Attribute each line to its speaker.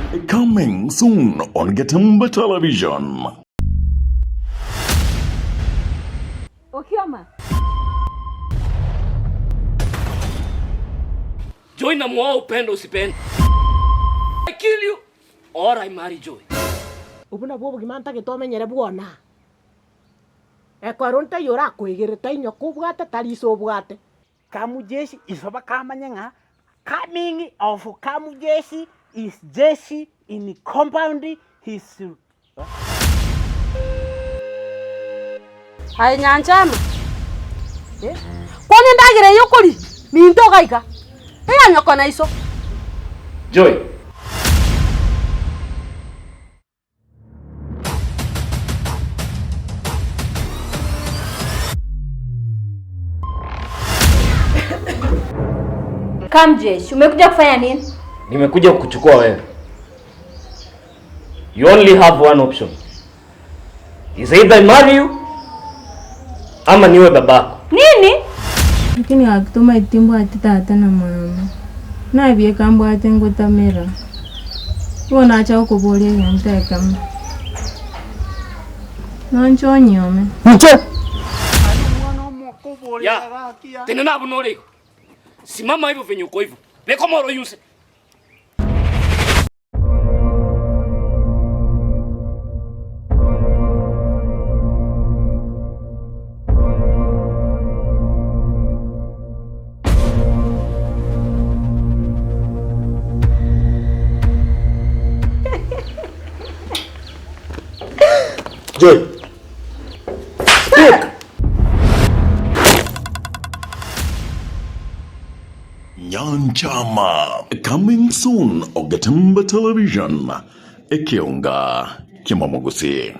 Speaker 1: Coming soon on Getembe Television.
Speaker 2: Okioma.
Speaker 3: Joy namuoa upende usipende. I kill you or I marry Joy.
Speaker 4: Obwo nabwo obogima ntagete omenyere bwona. Ekero ntaiyo orakoegere tainywa kobwate tari iso obwate.
Speaker 5: Kamujeshi iso bakamanya ng'a coming of Kamujeshi is jeshi in compound his.
Speaker 2: Aye Nyanchama, eh, kwana endagera eye okoria minto iga iga, eya nyoko na iso.
Speaker 3: Joy.
Speaker 6: Kamjesh, umekuja kufanya nini?
Speaker 3: Nimekuja kukuchukua wewe. You only have one option. Is either I marry you ama niwe babako.
Speaker 6: Nini?
Speaker 7: Lakini gaki tomaeti mbwate tata na mama, nabieka mbwate ngotamera. Igo nacha gokoboria egento ekemo, nonche onyuome.
Speaker 5: Inche!
Speaker 3: Ya, tenena abwo nore igo. Simama hivyo venye uko hivyo. Beka omoro oyuse.
Speaker 8: Joy. Speak.
Speaker 1: Nyanchama coming soon Ogetemba Television ekeonga kiamamogose.